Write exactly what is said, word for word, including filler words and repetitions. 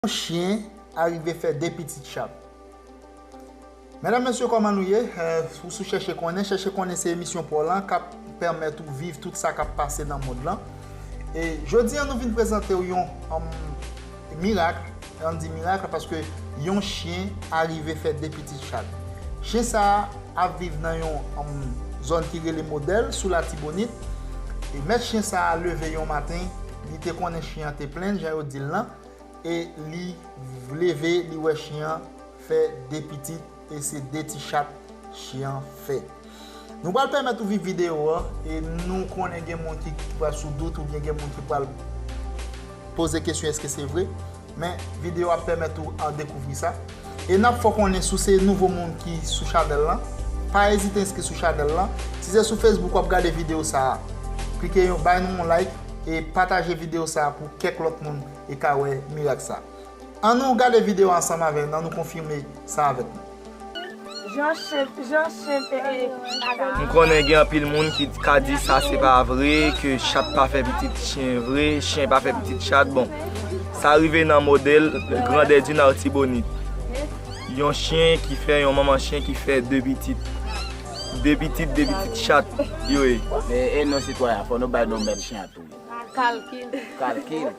Yon chen arive fè de pitit chat. Medam, mesye, kòman nou ye? Eh, ou sou Chèche Konnen, Chèche Konnen se emisyon pa w lan k ap pèmèt ou viv tout sa k ap pase nan mond lan. E jodi a, nou vin prezante w yon, um, mirak. Ann di mirak la paske yon chen arive fè de pitit chat. Chen sa a ap viv nan yon, um, zòn ki rele Modèl, sou Latibonit. E mèt chen sa a leve yon maten, li te konnen chen an te plenn, jan yo di l lan, e li leve, li wè chen an fè de pitit, e se de ti chat chen an fè. Nou pral pèmèt ou viv videyo a, e nou konnen gen moun ki pral sou dout oubyen gen moun ki pral poze kesyon èske se vre, men videyo a ap pèmèt ou an dekouvri sa. E n ap fè w konnen si w se nouvo moun ki sou chanèl lan, pa ezite enskri sou chanèl lan. Si se sou Facebook w ap gade videyo sa a, klike yon, bay nou yon like e pataje videyo sa a pou kèk lòt moun e ka wè mirak sa. Ann nou gade videyo ansanm avè n, ann nou konfime sa avèk nou. Jan chen, jan chen, e, e, M konnen gen anpil moun ki ka di sa se pa vre, ke chat pa fè pitit chen vre, chen pa fè pitit chat. Bon, sa rive nan Modèl, Grandèdin, Latibonit. Yon chen ki fè, yon manman chen ki fè de pitit. De pitit, de pitit chat yo ye. E, e non sitwayen, fò nou bay non mèt chen an tou. Kalkil. Kalkil.